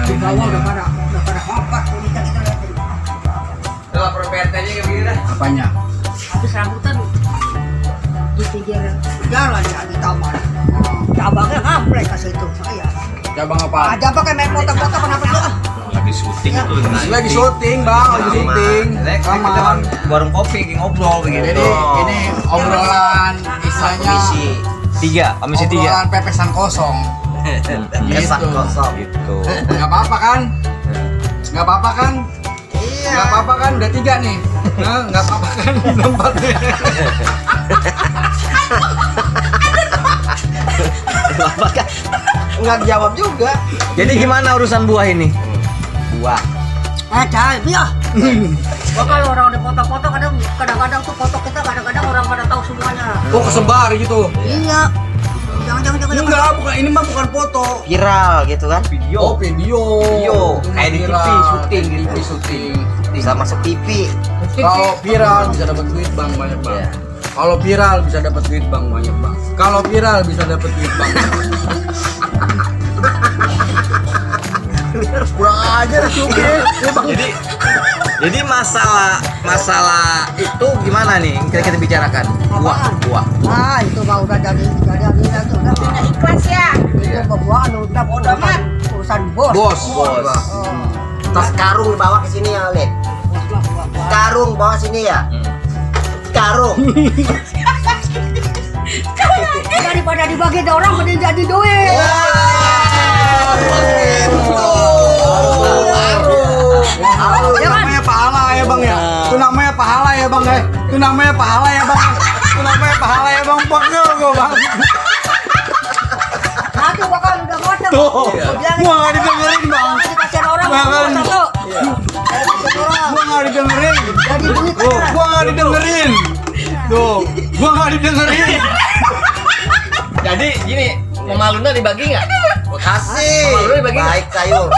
Di bawah udah pada kompak kita lihat. Kalau perbedaannya kayak gini dah. Apanya? Habis rambutan di pinggir jalan ya di taman. Cabangnya ngamplek ke situ. Iya. Cabang apa? Aja pakai main foto-foto kenapa tuh? Lagi syuting tuh. Lagi syuting bang, lagi syuting. Sama warung kopi, ngobrol begitu. Jadi ini obrolan istilahnya Komisi 3. obrolan pepesan kosong. Kesan kosong. Gitu. Nggak apa-apa kan? Nggak apa-apa kan? Iya. Nggak apa-apa kan? Udah 3 nih. Nggak apa-apa kan? Udah 4 nih. Nggak jawab juga. Jadi gimana urusan buah ini? Buah. Jadi ya. Gua kalau orang udah foto-foto kadang-kadang tuh foto kita kadang-kadang orang pada tahu semuanya. Oh kesebar gitu. Iya. Jangan. Enggak, bukan ini mah bukan foto. Viral gitu kan? Oh video. Itu mah Kayak di TV, viral. syuting Di gitu. TV syuting. Bisa masuk TV. Kalau viral bisa dapat duit bang banyak bang. Iya. Kalau viral bisa dapat duit bang banyak bang. Kalau viral bisa dapat duit bang. Kurang ajar syukur. Jadi masalah itu gimana nih? Kita bicarakan. Buah. Ah, itu mah udah jadi itu udah ikhlas ya. Itu pembuahan udah urusan bos. Bos. Tas karung dibawa ke sini ya, Lid. Karung bawa sini ya. Karung. Daripada dibagi ke orang mending jadi duit. Itu namanya pahala ya bang ya. Itu namanya pahala ya bang ya. Itu namanya pahala ya bang. Itu namanya pahala ya bang. Pegel gua bang. Nanti bakal udah ngocok. Tuh. Gua nggak didengerin bang. Dikasih orang Bahkan. satu. Gua nggak didengerin. Jadi duit Tuh, gua nggak didengerin. Tuh, gua nggak didengerin. Jadi gini, Mama Luna dibagi nggak? Kasih. Mama Luna dibagi nggak? Baik sayur.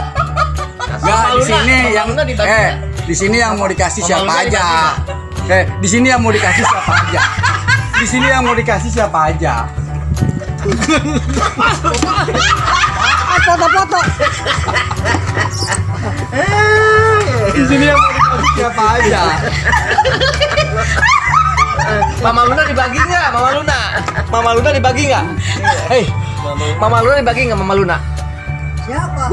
Enggak, di sini Mama yang Luna dibagi nggak? di sini yang mau dikasih Mama siapa Luna aja. dibagi Di sini yang mau dikasih siapa aja. Di sini yang mau dikasih siapa aja. foto-foto. Di sini yang mau dikasih siapa aja. Mama Luna dibagi nggak? Mama Luna dibagi nggak? Hei, Mama Luna dibagi nggak? Mama Luna? Siapa?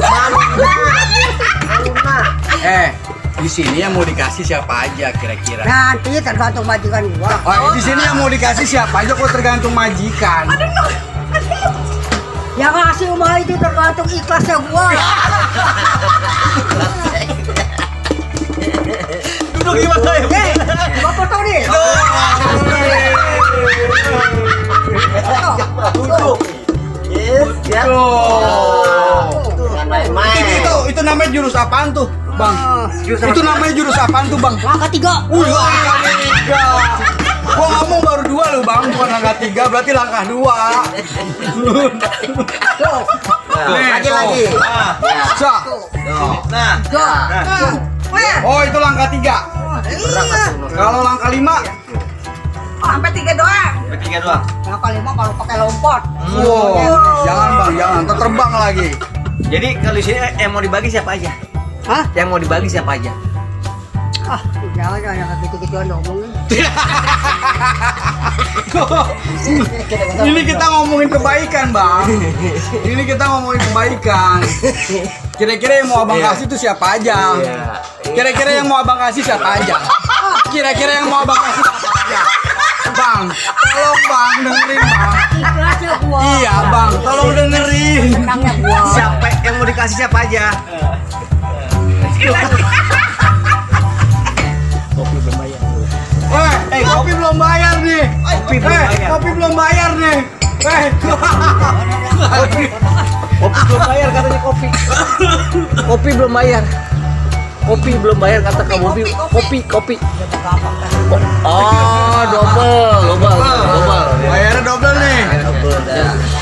Di sini yang mau dikasih siapa aja kira-kira. Nanti tergantung majikan gua. Oh, di sini yang mau dikasih siapa aja kok tergantung majikan. Yang ngasih rumah itu tergantung ikhlasnya gua. Duduk gimana ya? Gua foto nih. Duduk. Yes, ya. Jangan main-main. Itu namanya jurus apaan tuh, Bang? Itu namanya jurus apaan tuh, Bang? Langkah 3. Langkah 3. Gua ngomong baru 2 loh, Bang. Bukan langkah 3, berarti langkah 2. Lagi. Sa. Nah, Oh, itu langkah 3. Kalau langkah 5, Sampai 3 doang. bertiga doang. Langkah 5 kalau pakai lompat. wow, jangan Bang, jangan. Terbang lagi. Jadi kalau di sini yang mau dibagi siapa aja? Hah? Yang mau dibagi siapa aja? Jangan yang gitu-gituan ngomongin. Ini kita ngomongin kebaikan, Bang. Ini kita ngomongin kebaikan. Kira-kira yang mau Abang kasih itu siapa aja? Kira-kira yang mau Abang kasih siapa aja? Kira-kira yang mau Abang kasih siapa aja? Bang, tolong Bang, dengerin Bang. Ikhlasnya gua. Iya Bang, tolong dengerin. Senangnya gua. Siapa yang mau dikasih siapa aja? Kopi belum bayar nih. Kopi belum bayar nih. Kopi belum bayar katanya kopi. Kopi belum bayar. Kopi belum bayar kata kamu kopi. Oh, double. Bayarnya double nih.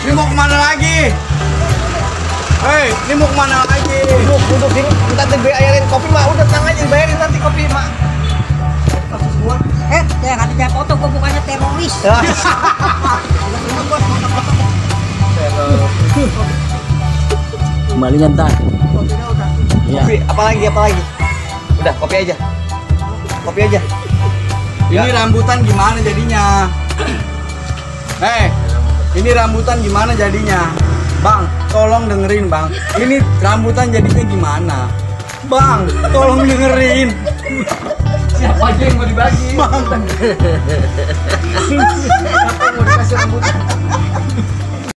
Ini mau kemana lagi? Ini mau kemana lagi? Duduk sini, minta dibayarin kopi mah. Udah tenang aja dibayarin nanti kopi mah. Jangan nanti saya foto gua bukannya teroris. Kembali nyantai. Fotonya udah Kopi, apalagi? Udah, kopi aja. Ini rambutan gimana jadinya? Ini rambutan gimana jadinya? Bang, tolong dengerin bang. Ini rambutan jadinya gimana? Bang, tolong dengerin. Siapa aja yang mau dibagi? Bang. Siapa yang mau dikasih rambutan?